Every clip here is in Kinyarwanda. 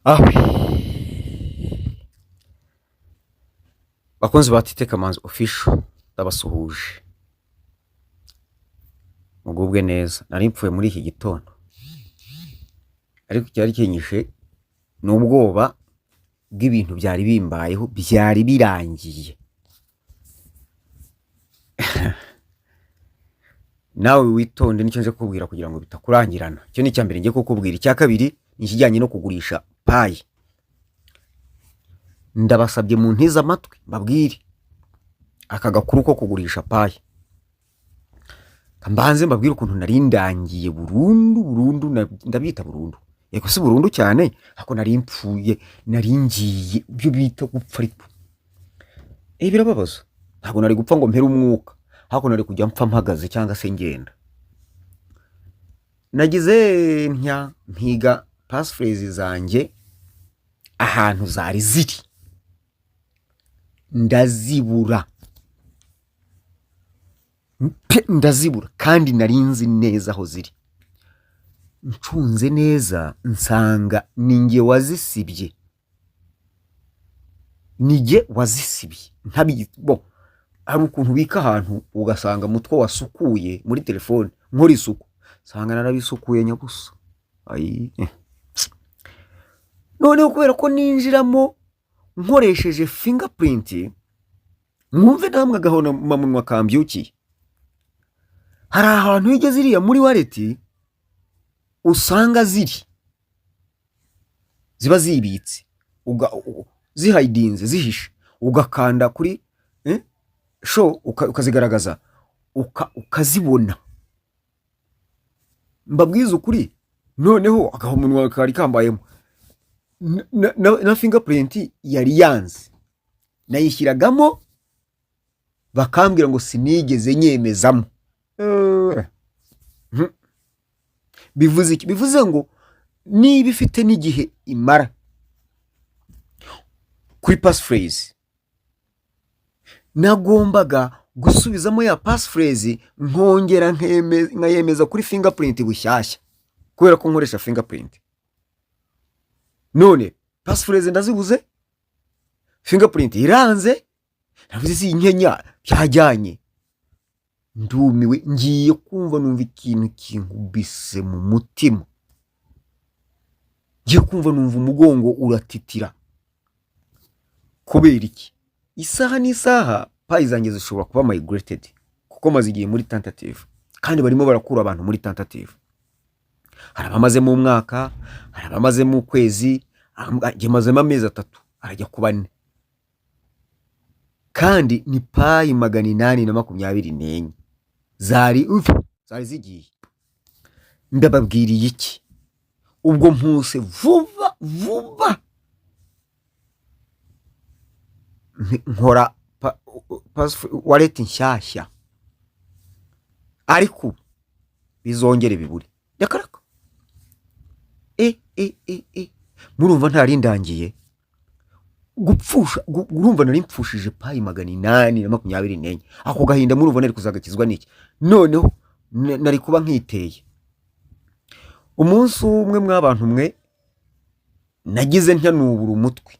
Ahwi! Bakunzi ba Tite Kamanzi Official, ndabasuhuje. Mugubwe neza. Nari mpfuye muri iki gitondo. Ariko icyari kinyishe ni ubwoba bw'ibintu byari bimbayeho, byari birangiye. Nawe witonde, nicyo nje kukubwira kugira ngo bitakurangirana. Icyo ni icya mbere ngiye kukubwira. Icya kabiri ni ikijyanye no kugurisha Pi. Ndabasabye mu ntize amatwi mbabwire aka gakuru ko kugurisha Pi. Mbanze mbabwire ukuntu nari ndangiye burundu burundu, ndabita burundu. Yego si burundu cyane, ariko nari mpfuye, nari ngiye ibyo bita gupfa ariko. Birababaza. Ntabwo nari gupfa ngo mpere umwuka, ariko nari kujya mpfa mpagaze cyangwa se ngenda. Nagize ntya mpiga passphrase zanjye ahantu zari ziri, ndazibura pe, ndazibura kandi nari nzi neza aho ziri. Ncunze neza nsanga ni njye wazisibye, ni njye wazisibye ntabizi. Bo hari ukuntu ubika ahantu ugasanga mutwo wasukuye muri telefone, nkora isuku nsanga narabisukuye nyabusa. Ayi. Noneho kubera ko ninjiramo nkoresheje fingerprint, mwumve namwe agahomamunwa kambyukiye. Hari ahantu iyo ugeze iriya muri wallet usanga ziri, ziba zibitse, zihayidinze, zihishe, ugakanda kuri show ukazigaragaza, ukazibona. Mbabwize ukuri, noneho agahomamunwa kari kambayemo na fingerprint yari yanze, nayishyiragamo bakambwira ngo sinigeze nyemezamo. Bivuze iki? Bivuze ngo niba ifite n'igihe imara kuri passphrase, nagombaga gusubizamo ya passphrase nkongera nkayemeza kuri fingerprint bushyashya, kubera ko nkoresha fingerprint. None passphrase ndazibuze, fingerprint iranze, navuze si inkenya byajyanye. Ndumiwe, ngiye kumva numva ikintu kinkubise mu mutima, ngiye kumva numva umugongo uratitira. Kubera iki? Isaha n'isaha Pi zanjye zishobora kuba migrated, kuko maze igihe muri tentative, kandi barimo barakura abantu muri tentative. Hari abamazemo umwaka, hari abamazemo ukwezi, njye mazemo amezi 3 arajya kuba 4, kandi ni Pi 824 zari uf, zari zigiye. Ndababwiriye iki? Ubwo mpuse vuba vuba nkora wallet nshyashya, ariko ubu bizongere bibure. Reka reka, e e e e, murumva ntari ndangiye gupfusha, urumva nari mpfushije Pi 824. Ako gahinda murumva nari kuzagakizwa n'iki? Noneho nari kuba nkiteye umunsi umwe. Mw'abantu mwe, nagize ntya nubura umutwe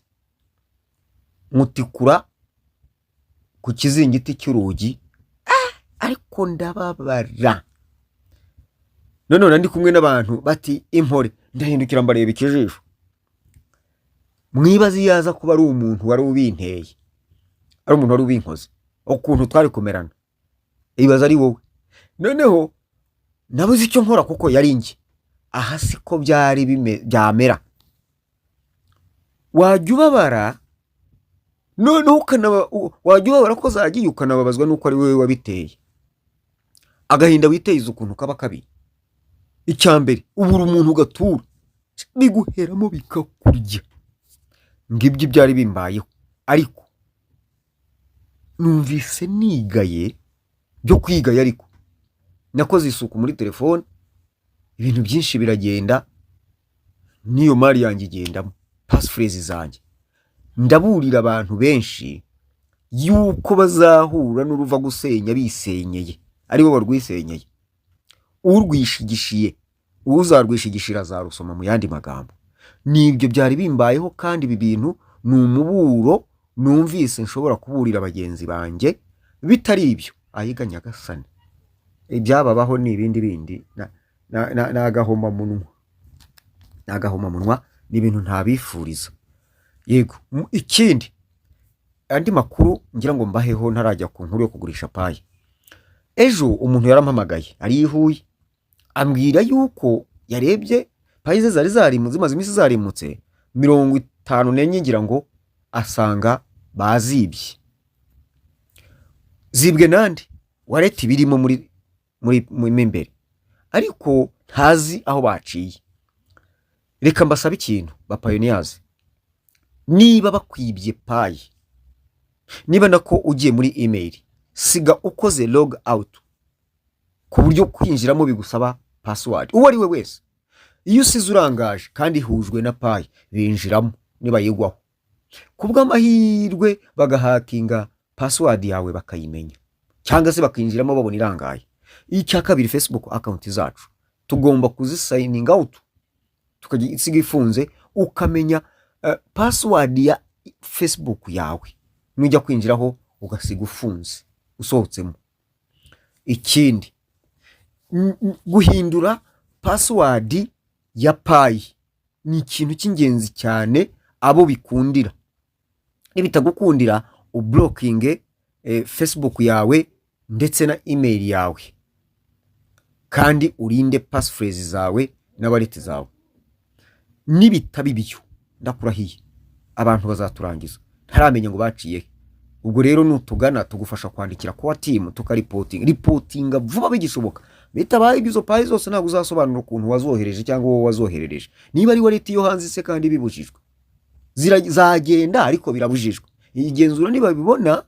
nkutikura ku kizingiti cy'urugi, ariko ndababara. Noneho ndi kumwe n'abantu bati impore, ndahindukira mbareba ikijisho. Mwibaze iyo aza kuba ari umuntu wari ubinteye, ari umuntu wari ubinkoze, ukuntu twari kumerana. Ibaza ari wowe. Noneho nabuze icyo nkora kuko yari njye. Aha siko byari byamera, wajya ubabara, noneho ukanaba wajya ubabara ko zagiye, ukanababazwa n'uko ari wowe wabiteye. Agahinda witeye ukuntu kaba kabi. Icya mbere, ubura umuntu ugatura, biguheramo bikakurya. Ngibyo byari bimbayeho, ariko numvise nigaye byo kwigaya, ariko nakoze isuku muri telefone, ibintu byinshi biragenda, n'iyo mari yanjye igendamo passphrase zanjye. Ndaburira abantu benshi yuko bazahura n'uruva gusenya bisenyeye, aribo barwisenyeye. Urwishigishiye, uzarwishigishira azarusoma. Mu yandi magambo. Nibyo byari bimbayeho, kandi ibi bintu ni umuburo numvise nshobora kuburira bagenzi banjye. Bitari ibyo, ayiga nyagasani, ibyababaho ni ibindi bindi, ni agahomamunwa, ni agahomamunwa, ni ibintu ntabifuriza. Yego, ikindi, andi makuru ngira ngo mbaheho ntarajya ku nkuru yo kugurisha Pi. Ejo umuntu yarampamagaye ari i Huye, ambwira yuko yarebye Pi ze zari zarimutse, zimaze iminsi zarimutse, 54, ngira ngo asanga bazibye. Zibwe nande? Wallet birimo muri mo imbere, ariko ntazi aho baciye. Reka mbasabe ikintu, ba pioneers: niba bakwibye Pi, niba nako ugiye muri email, siga ukoze log out ku buryo kwinjiramo bigusaba password. Uwo ari we wese, iyo usize urangaje kandi ihujwe na Pi, binjiramo nibayigwaho ku bw'amahirwe bagahackinga password yawe bakayimenya, cyangwa se bakinjiramo babona irangaye. Icya kabiri, Facebook account zacu tugomba kuzisigninga out, tukajya ifunze, ukamenya password ya Facebook yawe, nujya kwinjiraho ugasiga ufunze usohotsemo. Ikindi, guhindura password ya Pi ni ikintu cy'ingenzi cyane abo bikundira. Nibitagukundira, ublockinge Facebook yawe ndetse na email yawe, kandi urinde passphrase zawe na wallet zawe. Nibitaba ibyo, ndakurahiye, abantu bazaturangiza ntaramenya ngo baciye he. Ubwo rero nutugana tugufasha kwandikira core team, tukareportinga. Reportinga vuba bigishoboka. Bitabaye ibyo, izo Pi zose ntabwo uzasobanura ukuntu wazohereje cyangwa wowe wazoherereje. Niba ari wallet yo hanze se kandi bibujijwe, zagenda, ariko birabujijwe. Igenzura nibabibona.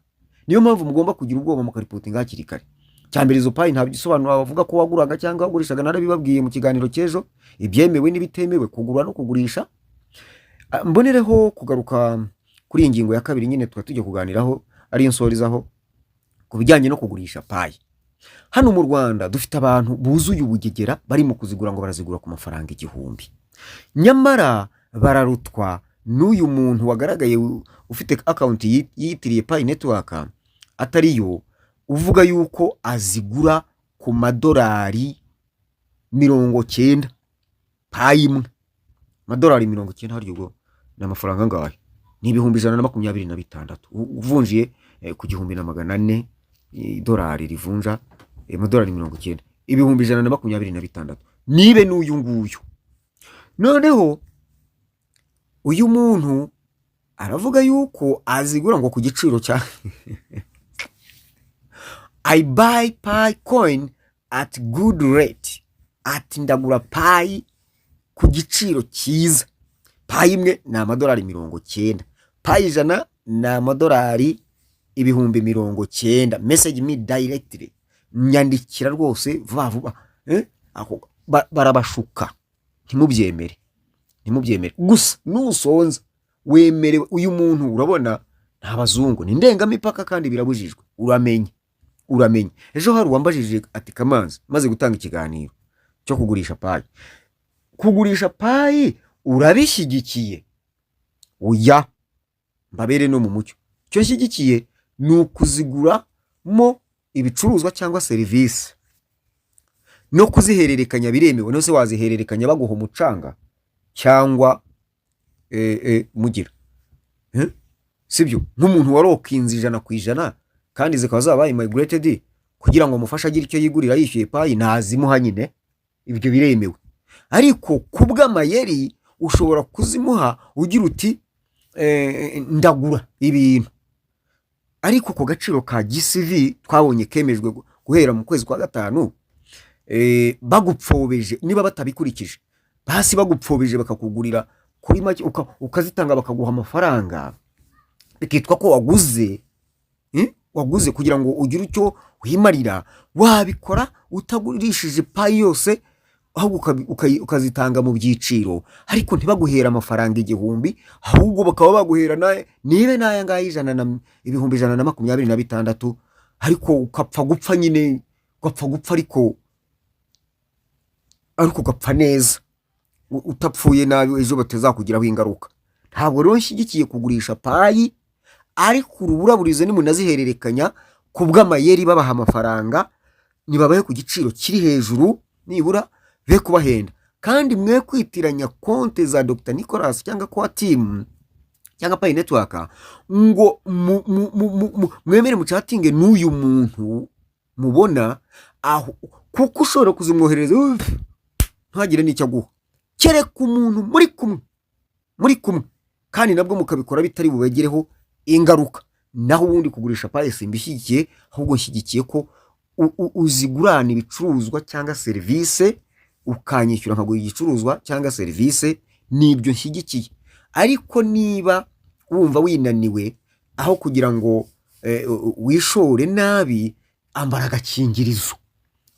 Niyo mpamvu mugomba kugira ubwoba mukareportinga hakiri kare. Cya mbere, izo Pi nta gisobanuro bavuga ko waguraga cyangwa wagurishaga. Narabibabwiye mu kiganiro cy'ejo, ibyemewe n'ibitemewe, kugura no kugurisha. Mbonereho kugaruka kuri iyi ngingo ya kabiri nyine tuba tujya kuganiraho, ariyo nsorezaho, ku bijyanye no kugurisha Pi. Hano mu Rwanda dufite abantu buzuye ubugegera barimo kuzigura, ngo barazigura ku mafaranga 1000, nyamara bararutwa n'uyu muntu wagaragaye ufite account yiyitiriye Pi Network atariyo, uvuga yuko azigura ku madolari 90 Pi imwe. Amadolari 90 harya ubwo ni amafaranga angahe? Ni 126,000 uvunjiye ku 1400 idolari rivunja. Amadolari 90, 126,000. Nibe n'uyu nguyu. Noneho uyu muntu aravuga yuko azigura ngo ku giciro cya "I buy Pi coin at good rate", ati ndagura Pi ku giciro cyiza. Pi imwe ni amadolari 90, Pi 100 ni amadolari 90,000. "Message me directly", nyandikira rwose vuba vuba. Ako barabashuka, ntimubyemere, ntimubyemere. Gusa nusonza wemerewe. Uyu muntu urabona ni abazungu, ni indengamipaka kandi birabujijwe. Uramenye, uramenye. Ejo hari uwambajije ati: "Kamanzi, maze gutanga ikiganiro cyo kugurisha Pi, kugurisha Pi urabishyigikiye?" Oya, mbabere no mu mucyo: icyo nshyigikiye ni ukuziguramo ibicuruzwa cyangwa serivisi, no kuzihererekanya biremewe. No se wazihererekanya baguha umucanga cyangwa mugira? Eh? Sibyo? Nk'umuntu walockinze 100% kandi zikaba zabaye migrated, kugira ngo amufashe agire icyo yigurira yishyuye Pi, nazimuha nyine, ibyo biremewe. Ariko ku bw'amayeri ushobora kuzimuha ugira uti ndagura ibintu, ariko ku gaciro ka GCV twabonye kemejwe guhera mu kwezi kwa gatanu. Bagupfobeje, niba batabikurikije, basi bagupfobeje bakakugurira kuri make, ukazitanga bakaguha amafaranga, bikitwa ko waguze, Waguze kugira ngo ugire icyo wimarira. Wabikora utagurishije Pi yose, ahubwo ukazitanga mu byiciro, ariko ntibaguhera amafaranga 1000, ahubwo bakaba baguhera nibe n'aya ngaya ijana na 126,000, ariko ukapfa gupfa nyine, ugapfa gupfa, ariko ugapfa neza. Utapfuye nabi, ejo batazakugiraho ingaruka. Ntabwo rero nshyigikiye kugurisha Pi, ariko uruburaburizo nimunazihererekanya ku bw'amayeri babaha amafaranga, nibabahe ku giciro kiri hejuru nibura, be kubahenda. Kandi mwe kwitiranya konti za Dr Nicolas cyangwa kwa team cyangwa Pi Network ngo mwemere muchatinge n'uyu muntu mubona aho, kuko ushobora kuzimwoherereza, uf, ntagire n'icyo aguha, kereka umuntu muri kumwe, kandi nabwo mukabikora bitari bubagireho ingaruka. Naho ubundi kugurisha Pi simbishyigikiye, ahubwo nshyigikiye ko uzigurana ibicuruzwa cyangwa serivisi, ukanyishyura nkaguha igicuruzwa cyangwa serivisi, nibyo nshyigikiye. Ariko niba wumva winaniwe, aho kugira ngo wishore nabi, ambara agakingirizo,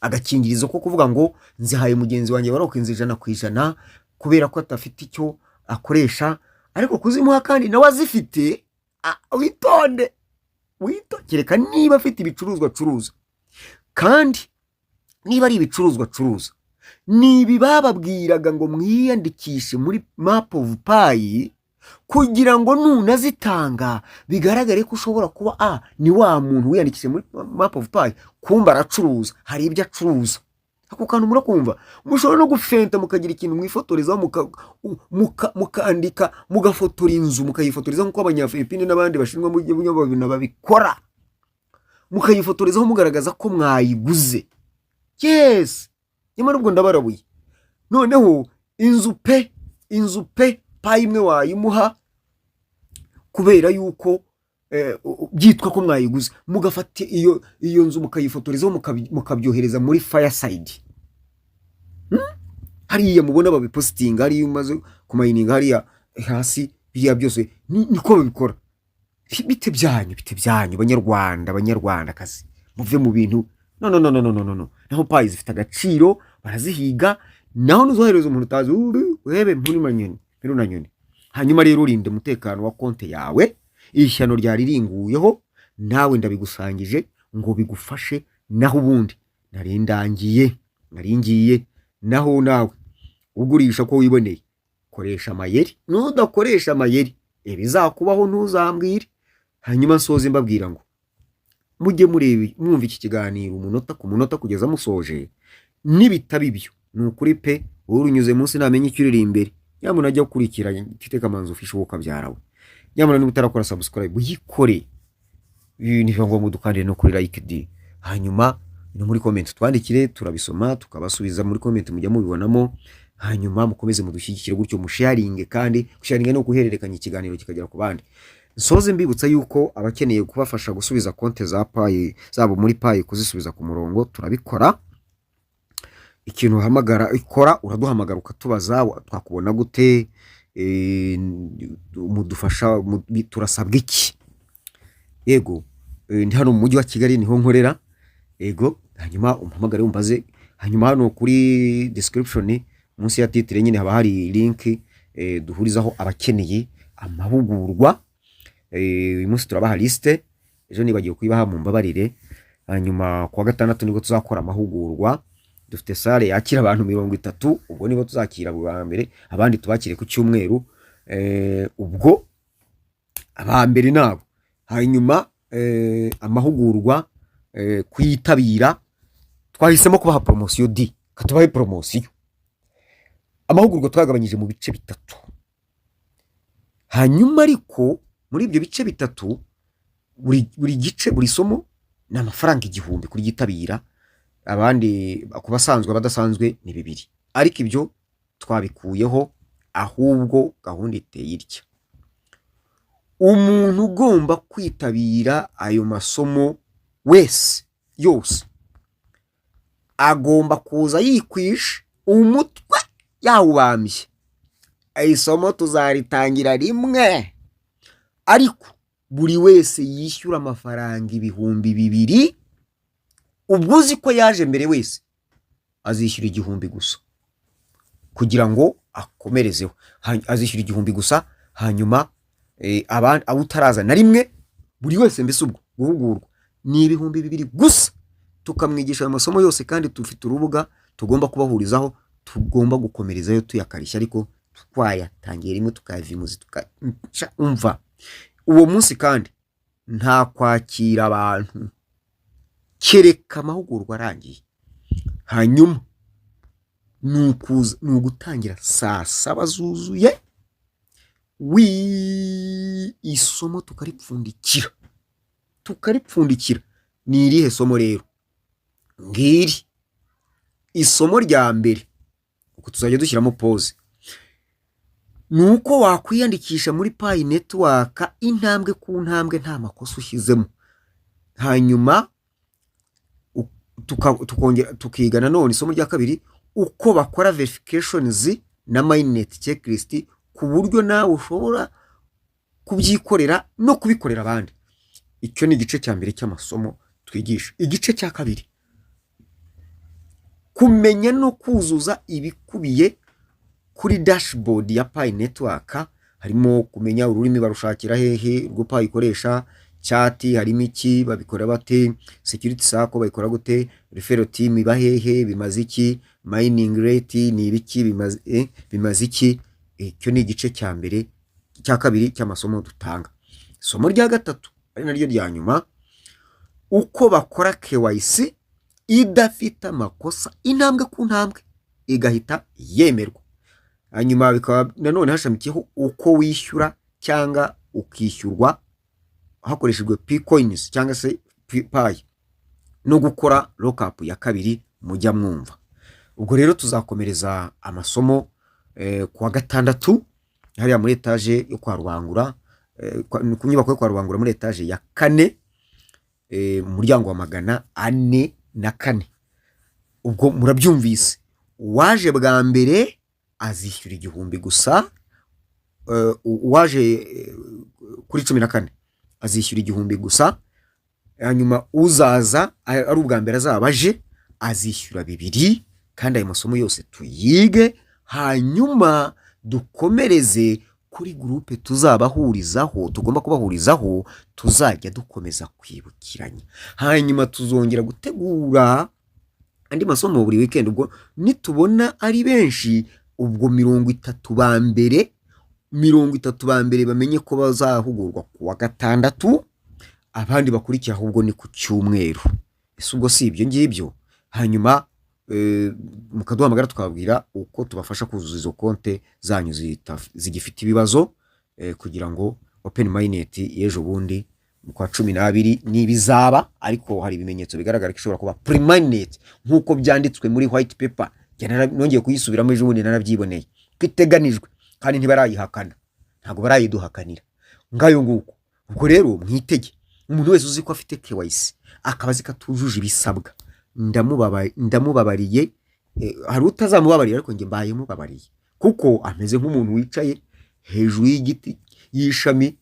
agakingirizo ko kuvuga ngo nzihaye mugenzi wanjye barokinze 100% kubera ko adafite icyo akoresha. Ariko kuzimuha kandi nawe azifite, witonde wito, kereka niba afite ibicuruzwa acuruza. Kandi niba ari ibicuruzwa acuruza, ni ibi bababwiraga ngo mwiyandikishe muri Map of Pi kugira ngo nunazitanga bigaragare ko ushobora kuba ni wa muntu wiyandikishije muri Map of Pi, kumba aracuruza, hari ibyo acuruza. Ako kantu murakumva? Mushobora no gufenta, mukagira ikintu mwifotorezaho, mukandika, mugafotora inzu, mukayifotoreza nk'uko Abanyafilipine n'abandi bashinwa mu gihugu babikora, mukayifotorezaho mugaragaza ko mwayiguze. Yes, nyamara ubwo ndabarabuye. Noneho inzu pe, inzu pe, Pi imwe wayimuha kubera yuko byitwa ko mwayiguze, mugafata iyo nzu mukayifotorezaho, mukabyohereza muri Fireside. Hariya mubona babipositinga, hariya umaze kumayininga hariya hasi, biriya byose niko babikora. Bite byanyu, bite byanyu, Banyarwanda, Banyarwandakazi? Muve mu bintu. No, no, no, no, no, no, no, no. Naho Pi zifite agaciro, barazihiga. Naho nuzohereza umuntu utazi, urebe mpuru na nyoni, mpuru na nyoni. Hanyuma rero urinde umutekano wa konti yawe. Ishyano ryari ringuyeho, nawe ndabigusangije ngo bigufashe. Naho ubundi nari ndangiye, nari ngiye. Naho nawe ugurisha ko wiboneye, koresha amayeri. Nudakoresha amayeri, ibizakubaho ntuzambwire. Hanyuma nsoze mbabwira ngo mujye mureba, mwumva iki kiganiro umunota ku munota kugeza musoje. Nibitaba ibyo, ni ukuri pe, wowe urunyuze munsi namenye icyo uri imbere. Nyamara ajya gukurikira Tite Kamanzi Official, ukabyara we. Nyamara niba utarakora subscribe, uyikore. Ibi ni ngombwa, dukandire no kuri like di. Hanyuma no muri comment twandikire, turabisoma tukabasubiza muri comment, mujya mubibonamo. Hanyuma mukomeze mudushyigikire gutyo, musharinge. Kandi gusharinga no guhererekanya ikiganiro kikagera ku bandi. Nsoze mbibutsa yuko abakeneye kubafasha gusubiza konti za Pi zabo muri Pi, kuzisubiza ku murongo, turabikora. Ikintu uhamagara ikora, uraduhamagara ukatubaza: twakubona gute? Mudufasha turasabwa iki? Yego, ndi hano mu mujyi wa Kigali, niho nkorera. Yego, hanyuma umpamagare umbaze. Hanyuma hano kuri description, munsi ya titre nyine, haba hari link duhurizaho abakeneye amahugurwa. Uyu munsi turabaha liste, ejo nibagiwe kuyibaha, mumbabarire. Hanyuma kuwa gatandatu nibwo tuzakora amahugurwa. Dufite salle yakira abantu 30, ubwo nibo tuzakira bwa mbere, abandi tubakire ku cyumweru. Ubwo aba mbere nabo. Hanyuma amahugurwa kuyitabira, twahisemo kubaha poromosiyo di, katubahe poromosiyo. Amahugurwa twagabanyije mu bice bitatu. Hanyuma ariko muri ibyo bice bitatu, buri gice, buri somo ni amafaranga 1000 kuryitabira. Abandi ku basanzwe, abadasanzwe ni 2000. Ariko ibyo twabikuyeho, ahubwo gahunda iteye itya: umuntu ugomba kwitabira ayo masomo wese yose agomba kuza yikwisha, umutwe yawubambye. Isomo tuzaritangira rimwe, ariko buri wese yishyura amafaranga 2000. Ubwo uzi ko yaje mbere wese azishyura 1000 gusa kugira ngo akomerezeho. Azishyura 1000 gusa. Hanyuma abo utaraza na rimwe, buri wese mbese ubwo guhugurwa ni 2000 gusa, tukamwigisha ayo masomo yose. Kandi dufite urubuga tugomba kubahurizaho. Tugomba gukomerezayo tuyakarishya, ariko twayatangiye rimwe tukayavimuzi umva. Uwo munsi kandi nta kwakira abantu kereka amahugurwa arangiye. Hanyuma ni ukuza, ni ugutangira saa 7 zuzuye, wi isomo tukaripfundikira. Ni irihe somo rero? Ngiri isomo rya mbere, uko tuzajya dushyiramo pause, ni uko wakwiyandikisha muri Pi Network intambwe ku ntambwe, nta makosa ushyizemo. Hanyuma tukongera tukiga nanone isomo rya kabiri, uko bakora verifications na mainnet checklist, ku buryo nawe ushobora kubyikorera no kubikorera abandi. Icyo ni igice cya mbere cy'amasomo twigisha. Igice cya kabiri, kumenya no kuzuza ibikubiye kuri dashboard ya Pi Network. Harimo kumenya ururimi barushakira hehe urwo Pi ikoresha, chat harimo iki, babikora bate, security circle bayikora gute, referral team iba hehe, bimaze iki, mining rate ni ibiki, bimaze iki. Icyo ni igice cya mbere, cya kabiri cy'amasomo dutanga. Isomo rya gatatu, ari naryo rya nyuma, uko bakora KYC idafite amakosa intambwe ku ntambwe, igahita yemerwa. Hanyuma bikaba nanone hashamikiyeho uko wishyura cyangwa ukishyurwa hakoreshejwe Pi coins cyangwa se Pi, no gukora lockup ya kabiri mujya mwumva. Ubwo rero tuzakomereza amasomo ku wa gatandatu hariya muri etaje yo kwa Rubangura, ku nyubako yo kwa Rubangura, muri etaje ya kane, mu muryango wa 404. Ubwo murabyumvise, uwaje bwa mbere azishyura 1000 gusa. Uwaje kuri 14 azishyura 1000 gusa. Hanyuma uzaza ari ubwa mbere azaba aje azishyura 2000. Kandi ayo masomo yose tuyige, hanyuma dukomereze kuri groupe tuzabahurizaho, tugomba kubahurizaho, tuzajya dukomeza kwibukiranya. Hanyuma tuzongera gutegura andi masomo buri weekend. Ubwo nitubona ari benshi, ubwo 30 ba mbere, 30 ba mbere bamenye ko bazahugurwa ku wa gatandatu, abandi bakurikiye ahubwo ni ku cyumweru. Ese ubwo si ibyo ngibyo? Hanyuma mukaduhamagara, tukababwira uko tubafasha kuzuza izo konte zanyu zigifite ibibazo, kugira ngo open mainnet y'ejo bundi mu kwa 12 nibizaba. Ariko hari ibimenyetso bigaragara ko ishobora kuba pre-mainnet nk'uko byanditswe muri white paper. Njye nongeye kuyisubiramo ejo bundi, narabyiboneye ko iteganijwe, kandi ntibarayihakana, ntabwo barayiduhakanira. Ngayo nguko. Ubwo rero mwitege, umuntu wese uzi ko afite KYC akaba azi ko atujuje ibisabwa, ndamubabariye. Hari utazamubabarira, ariko njye mbaye mubabariye, kuko ameze nk'umuntu wicaye hejuru y'igiti y'ishami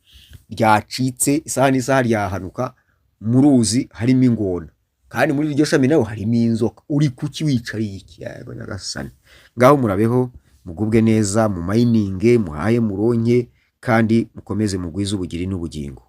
ryacitse, isaha n'isaha ryahanuka mu ruzi harimo ingona, kandi muri iryo shami naho harimo inzoka. Uri kuki wicariye iki? Yego nyagasani. Ngaho murabeho, mugubwe neza, mu mayininge, muhaye muronke, kandi mukomeze mugwize ubugiri n'ubugingo.